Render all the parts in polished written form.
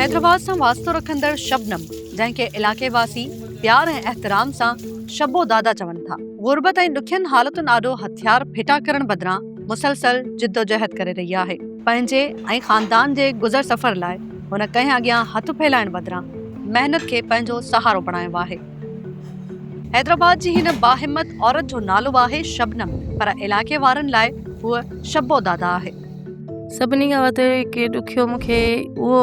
حيدرآباد سان واسطو رکندڙ شبنم، جنهن کي علائقي واسي پيار ۽ احترام سان شبو دادا چون ٿا، غربت ۽ ڏکين حالتن آڏو هٿيار ڦٽا ڪرڻ بدران مسلسل جدوجهد ڪري رهي آهي. پنهنجي ۽ خاندان جي گذر سفر لاء هن ڪنهن اڳيان هٿ ڦهلائڻ بدران محنت کي پنهنجو سهارو بڻايو آهي. حيدرآباد جي هن باهمت عورت جو نالو آهي شبنم پر علائقي وارن لاء هوء شبو دادا آهي. سڀني کان وڌيڪ ڏکيو مون کي اهو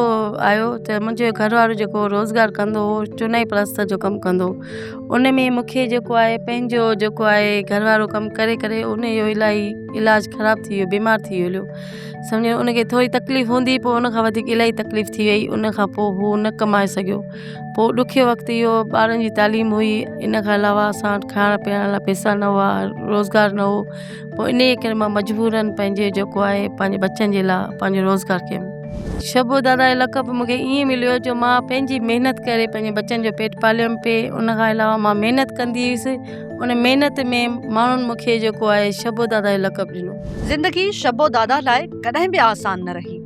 آيو ته منهنجو گهر وارو جيڪو روزگار ڪندو هو چنائي پلستر جو ڪم ڪندو هو ان ۾ مون کي جيڪو آهي پنهنجو جيڪو آهي گهر وارو ڪم ڪري ڪري ان جو الاهي علاج خراب ٿي ويو بيمار ٿي ويو هليو سمجهو ان کي ٿوري تڪليف هوندي پوء ان کان وڌيڪ الاهي تڪليف ٿي وئي ان کان پوء هو نه ڪمائي سگهيو پوء ڏکيو وقت اهو ٻارن جي تعليم هئي ان کان علاوه اسان وٽ کائڻ پيئڻ لاء پئسا نه هئا روزگار نه هو پوء انهيء ڪري مان مجبورن پنهنجي جيڪو آهي پنهنجي ٻچن جي لاء پنهنجو روزگار ڪيم. شبو دادا جو لقب مون کي ائين مليو جو مان پنهنجي محنت ڪري پنهنجي ٻچن جو پيٽ پاليم پئي ان کان علاوه مان محنت ڪندي هيس ان محنت ۾ ماڻهن مون کي جيڪو آهي شبو دادا جو لقب ڏنو. زندگي شبو دادا لاء ڪڏهن به آسان نه رهي.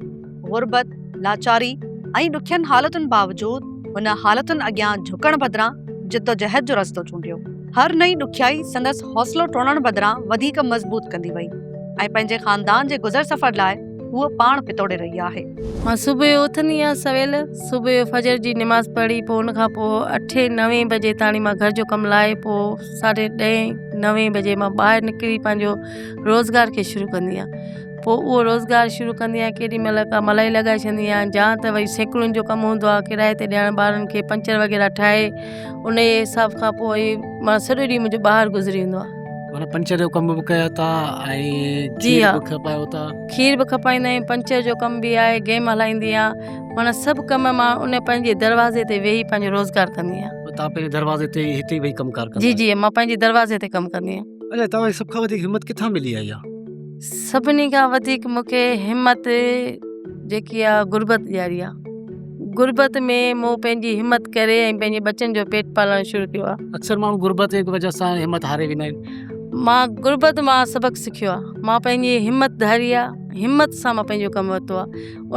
غربت، لاچاري ۽ ڏکين حالتن باوجود هن حالتن اڳيان جهڪڻ بدران جدوجهد جو رستو چونڊيو. هر نئين ڏکيائي سندس حوصلو ٽوڙڻ بدران وڌيڪ مضبوط ڪندي وئي ۽ پنهنجي خاندان جي گذر سفر لاء هوء پاڻ پتوڙي رهي آهي. مان صبح جو اٿندي آهيان سويل صبح جو فجر جي نماز پڙهي پوء ان کان پوء اٺين نوين بجي تاڻي مان گهر جو ڪم لاهي پوء ساڍي ڏهين نوين بجي مان ٻاهر نڪري پنهنجو روزگار کي شروع ڪندي آهيان پوء اهو روزگار شروع ڪندي آهيان ڪيڏي مهل ڪا ملائي لڳائي ڇڏندي آهيان يا ته وري سيڪڙن جو ڪم هوندو آهي ڪرائي تي ڏيڻ ٻارن کي پنچر وغيره ٺاهي ان جي حساب کان پوء وري مان سڄو ڏينهن منهنجو ٻاهر گذري ويندو آهي. معنيٰ پنچر جو ڪم به ڪيو ٿا ۽ جي کير ها به کپايو ٿا. کير به کپائيندا آهيون پنچر جو ڪم به آهي گيم هلائيندي آهيان معنيٰ سڀ ڪم مان ان پنهنجي دروازي تي ويهي پنهنجو روزگار ڪندي آهيان. توهان پنهنجي دروازي تي هتي ئي ويهي ڪم ڪار ڪندا جي آهيو. جي مان پنهنجي دروازي تي ڪم ڪندي آهيان. اڇا توهان کي سڀ کان وڌيڪ همت ڪٿان ملي آهي اها؟ سڀني کان وڌيڪ مون کي همت جيڪي آ غربت ڏياري آ. غربت ۾ مون پنهنجي همت ڪري ۽ پنهنجي ٻچن جو پيٽ پالڻ شروع ڪيو آ. اڪثر ماڻهو غربت جي وجه سان همت هاري ويندا آهن. مان غربت مان سبق سکيو آ. مان پنهنجي همت ڌاري آ. همت سان مان پنهنجو ڪم ورتو آ.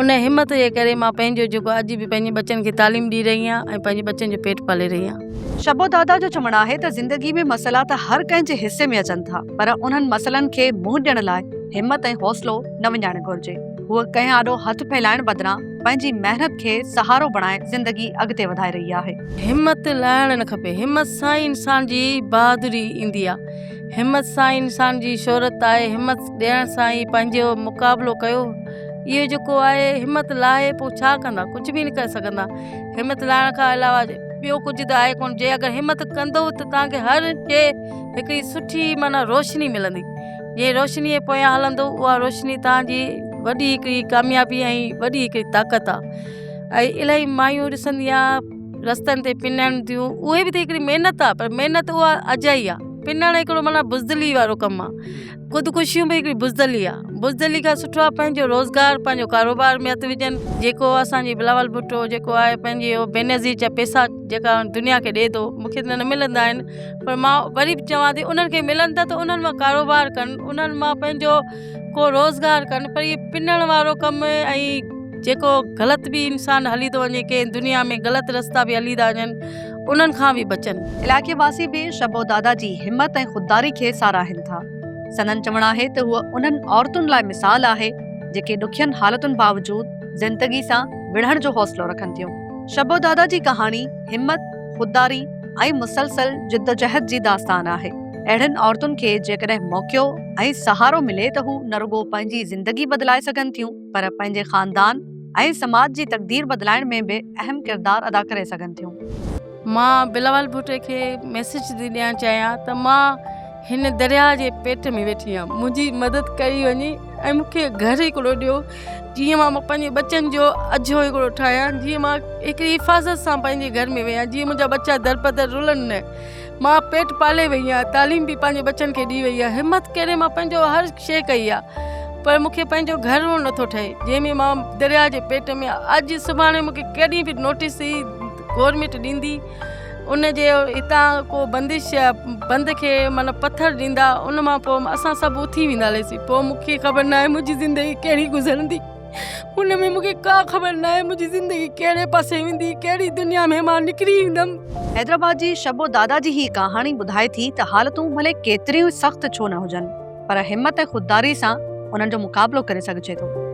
ان همت جي ڪري مان پنهنجو جيڪو اڄ به پنهنجي ٻچن کي تعليم ڏئي رهي آهيان ۽ پنهنجي ٻچن جو پيٽ پالي رهي آهيان. شبو دادا جو چوڻ آهي ته زندگي ۾ مسئلا ته هر ڪنهن جي حصي ۾ اچن ٿا پر انهن مسئلن کي منهن ڏيڻ لاء همت ۽ حوصلو نه وڃائڻ گهرجي. هوء ڪنهن آڏو هٿ ڦهلائڻ بدران پنهنجي محنت کي سهارو بڻائي زندگي اڳتي وڌائي رهي آهي. همت لاهڻ نه کپي، همت سان ئي انسان جي بهادري ايندي آهي، همت سان ئي انسان جي شهرت آهي، همت ڏيڻ سان ئي پنهنجو مقابلو ڪيو. اهو جيڪو آهي همت لاهي پوء ڇا ڪندا ڪجهه به نه ڪري سگهندا همت لاهڻ کان علاوه ٻيو ڪجهه ته آهي ڪونه جي اگر همت ڪندو ته توهان کي هر شي هڪڙي سٺي معنيٰ روشني ملندي جنهن روشني جي پويان هلندو اها روشني توهان جي وڏي هڪڙي ڪاميابي ۽ وڏي هڪڙي طاقت آهي ۽ الاهي مايون ڏسندي آهيان رستن تي پنن ٿيون اهي به ته هڪڙي محنت آهي پر محنت اها اجائي آهي پنڻ هڪڙو معنيٰ بزدلي وارو ڪم آهي خودڪشيون به هڪڙي بزدلي آ. بزدلي کان سٺو آ پنهنجو روزگار پنهنجو ڪاروبار ۾ هٿ وجهن. جيڪو اسان جي بلاول ڀٽو جيڪو آهي پنهنجي اهو بينظير جا پيسا جيڪا دنيا کي ڏي ٿو مون کي ته نه ملندا آهن پر مان وري به چوان ٿي انهن کي ملن ٿا ته انهن مان ڪاروبار ڪن انهن مان پنهنجو ڪو روزگار ڪن پر اهي پنڻ وارو ڪم ۽ جيڪو غلط به انسان هلي ٿو وڃي ڪنهن دنيا ۾ غلط رستا به هلي ٿا وڃن انهن کان به بچن. علائقي واسي به شبو دادا جي همت ۽ خودداري کي ساراهين ٿا. سندن چوڻ آهي ته هوء انهن عورتن لاء مثال آهي، جيڪي ڏکين حالتن باوجود زندگي سان وڙهڻ جو حوصلو رکن ٿيون. شبو دادا جي ڪهاڻي همت، خودداري ۽ مسلسل جدوجهد جي داستان آهي. اهڙين عورتن کي جيڪڏهن موقعو ۽ سهارو ملي ته هو نه رڳو پنهنجي زندگي بدلائي سگهن ٿيون پر پنهنجي خاندان ۽ سماج جي تقدير بدلائڻ ۾ به اهم ڪردار ادا ڪري سگهن ٿيون. مان بلاول ڀٽي کي ميسيج ٿي ڏيڻ چاهيان ته مان هن درياهه جي پيٽ ۾ ويٺي آهيان منهنجي مدد ڪئي وڃي ۽ مون کي گهر هڪڙو ڏيو جيئن مان پنهنجي ٻچن جو اجهو هڪڙو ٺاهيان جيئن مان هڪڙي حفاظت سان پنهنجي گهر ۾ ويهان جيئن منهنجا ٻچا دربدر رلن نه مان پيٽ پالي وئي آهيان تعليم به پنهنجي ٻچن کي ڏئي وئي آهيان همت ڪري مان پنهنجو هر شيء ڪئي آهي پر مون کي پنهنجو گهر نٿو ٺهي جنهن ۾ مان درياهه جي پيٽ ۾ اڄ سڀاڻي مون کي ڪڏهن به نوٽيس ئي گورنمينٽ ڏيندي ان جي هتان ڪو بندش بند کي معنيٰ پٿر ڏيندا ان مان پوء اسان سڀ اٿي وينداليسين پوء مون کي خبر ناهي منهنجي زندگي ڪهڙي گذرندي. ان ۾ مون کي ڪا خبر ناهي منهنجي زندگي ڪهڙي پاسي ويندي، ڪهڙي دنيا ۾ مان نڪري ايندم. حيدرآباد جي شبو دادا جي هي ڪهاڻي ٻڌائي ٿي ته حالتون ڀلي ڪيتريون ئي سخت ڇو نه هجن پر همت ۽ خودداري سان انهن جو مقابلو ڪري سگهجي ٿو.